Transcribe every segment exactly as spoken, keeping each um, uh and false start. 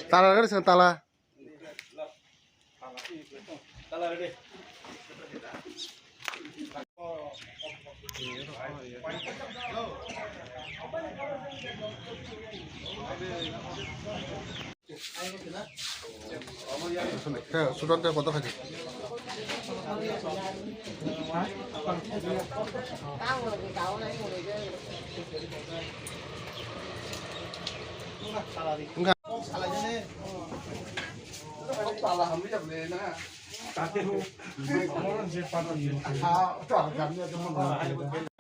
Tala rwgani seng tala. Sudan te koto khaji. Wngkha.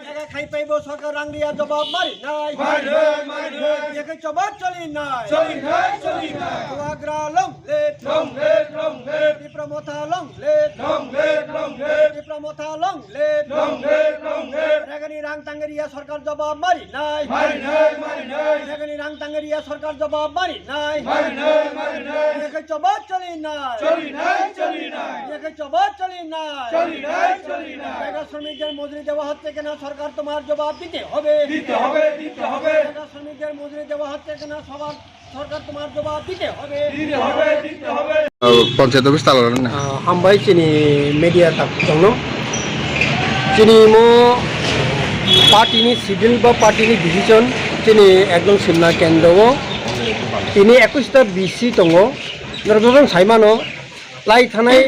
Jaga khai paibo sorkar rang riya jobab mari nai. Mari nai, mari nai. Yakhai choba choli nai. Choli nai, choli nai. Bubagra long live. Long live, long live. Tipra Motha long live. Long live, long live. Tipra Motha long live. Long live, long live. Regani rang tangriya sorkar jobab mari nai. Mari nai, mari nai. Regani rang tangriya sorkar jobab mari nai. Mari nai, mari nai. Yakhai choba choli nai. Choli nai, choli nai. Yakhai choba choli nai. চলি নাই, চলি নাই। বেকার শ্রমিকদের মজুরি দেওয়া হচ্ছে কেন? সরকার তোমার জবাব দিতে হবে। দিতে হবে, দিতে হবে। বেকার শ্রমিকদের মজুরি দেওয়া হচ্ছে কেন? সবার, সরকার তোমার জবাব দিতে হবে। দিতে হবে, দিতে হবে। Panchayat office tala rwna. Ah, hambai chini media tak tongno. Chini mo party ni schedule ba party ni decision chini ekdom simna kendro o. Tini ekush ta B C tongo. Norok joto saimano. Lai thanai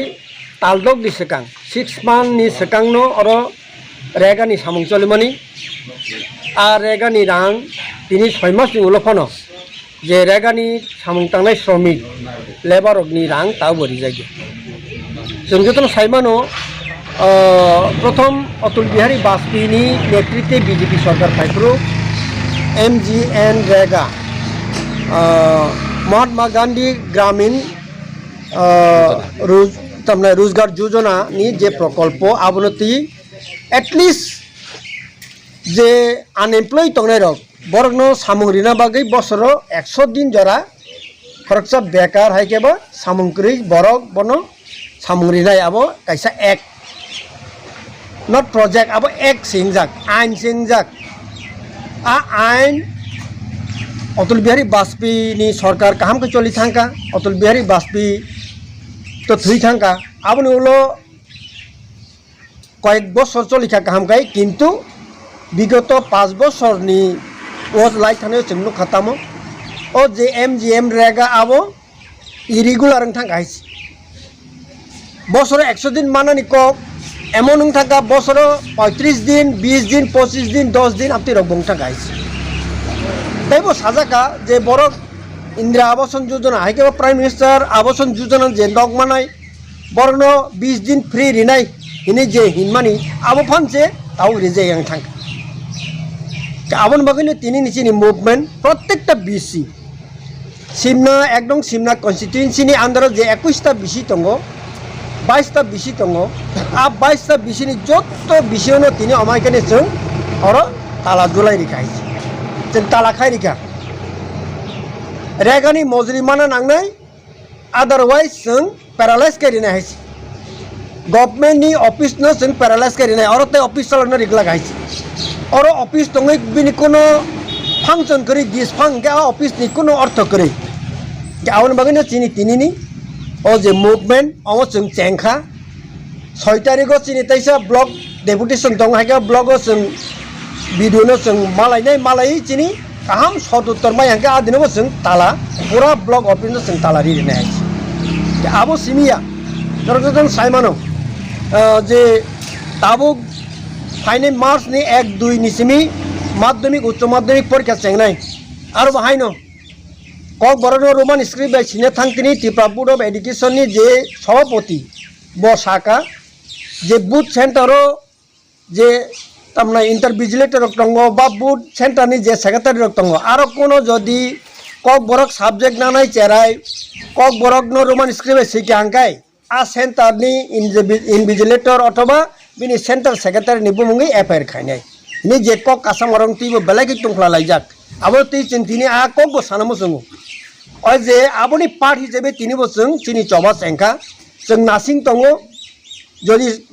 taldok ni swkang, six month ni swkang no oro rega ni samung cholimani. A rega ni rang tini soi mas ni ulo phano je rega ni samung tangnai sromik, labour rok ni rang tabo rijak ya. Chwng jotono sai mano, ah, prothom Atal Bihari Bajpayee ni netritwe B J P sorkar phaiphuru M G N rega, ah, Mahatma Gandhi Gramin ah, Roz-, tamni Rozgar Yojana ni je prokolpo abono twi at least je unemployed tongnai rok borokno samung rina bagwi bosoro ekso din jora khoroksa bekar hai khe bo samung kwrwi borok bono samung rinai abo kaisa act. Not project, abo act se wngjak, ain se wngjak. A ain Atal Bihari Bajpayee ni sorkar kaham khe choli thangkha, Atal Bihari Bajpayee to thwi thangkha. Aboni ulo koyek bosor choli kha kaham khai, kintu bigoto panch bosor ni o lai thani o chwng nukha tamo. O je M G M rega abo irregular wng thang hai se. Bosoro ekso din manani kok emon wng thang kha, bosoro poitris din, bis din, pochis din, dos din amtwi rok bo wng thang hai se. Tei bo sajak kha je borok Indira Abasan Yojana, hai khe bo Prime Minister Abasan Yojana je nok manai, borokno bis din free rinai hinwi je hinmani, abo phan se tabuk rijak yang thang kha. Aboni bagwino tini ni chini movement, prottekta B C. Simna, ekdom Simna constituency ni under o je ekush ta B C tongo, bais ta B C tongo, a bais ta B C ni jotto B C o no tini omai khe ni chwng oro tala dulai rikha hai se. Chwng tala khai rikha. Rega ni mojri mana nangnai, otherwise chwng paralyze khe rinai hai se. Government ni office no chwng paralyze khe rinai, oro tei office chalokno rik lak hai se. Oro office tongwi bini kuno function kwrwi, disfang hwnkhe a office ni kuno ortho kwrwi. Hwnkhe aboni bagwino chini tinini o je movement omo chwng chengkha. Soi tarikh o chini teisa block deputation tongo, hai khe block o chwng B D O no chwng malainai, malaiwi chini kaham sot uttor mai hwnkhe a dino bo chwng tala pura block office no chwng tala ri rinai hai se. Abo simi ya, norok joto sai mano, ah, je tabuk phainai March ni ek dui ni simi madhyamik, uccho madhyamik porikha chengnai. Aro bo haino Kokborok no Roman script bai sina thang tini Tripura Board of Education ni je sabhapati bo saka je booth center o je tamna inter vigilator rok tongo ba booth center ni je secretary rok tongo, aro kuno jodi Kokborok subject nanai cherai Kokborok no Roman script bai sika hwnkhe a center ni invi-, invigilator othoba bini center secretary ni bumungwi F I R khainai. Ni je kok kasamorok twibo belai khe tongphla laijak. Abo twi chwng tini a kokbo sana muchungo. O je aboni part hisabe tini bo chwng chini choba chengkha. Chwng nasing tongo. Jodi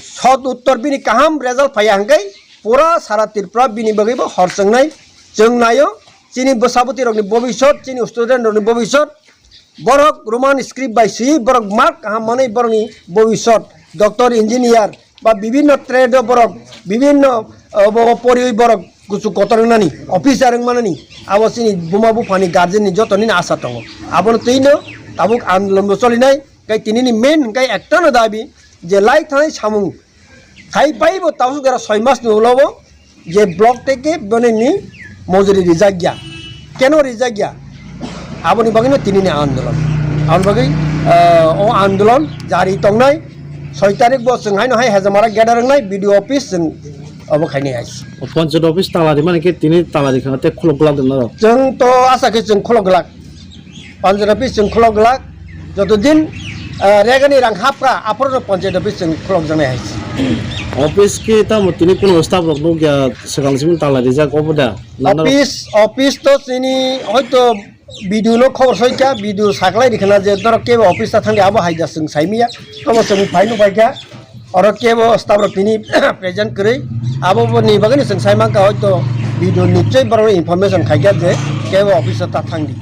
sot uttor bini kaham result phaiya hwnkhe pura sara Tripura bini bagwi bo hor chwngnai. Chwng naio chini bwsabwtwi rokni bobisot, chini student rokni bobisot, borok Roman script bai swi borok mark kaham manwi borokni bobisot doctor, engineer ba bibinno trade o borok bibinno, uh, bo poriwi borok kuchuk kotor wngnani, officer wngmanani abo chini buma buphani guardian ni joto nini asa tongo. Abono twino tabuk andolon bo cholinai, kai tinini main hwnkhe ektano dabi je lai thanai samung khai pai bo tabuk jora soi mas ni ulo bo je block teke boni ni mojuri rijak ya, keno rijak ya, aboni bagwi no tinini andolon. Aboni bagwi, ah, o andolon jari tongnai. Soi tarik bo chwng haino hai Hejamara gate wngnai B D O office chwng obo khainai hai. O panchayat office tala rimani khe tini tala rikha tei khulok glak dwna rok. Chwng to asa khe chwng khulok glak. Panchayat office chwng khulok glak. Joto din, ah, regani rang hapra aphoro panchayat office chwng khulok jaknai hai. Office khe tamo tini kuno staff rok nukya swkang simi tala rijak obo da? Office, office to chini hoito B D O no khobor soikha, B D O saklai rikha na je norok kebo office ta thangdi abo hai da chwng saimiya. Tobo chwng phaino phaikha. Oro kebo staff rok tini present kwrwi. Abo bo ni bagwi chwng sai mankha hoito B D O nichoi borok information khaikha je kebo office ta thangdi.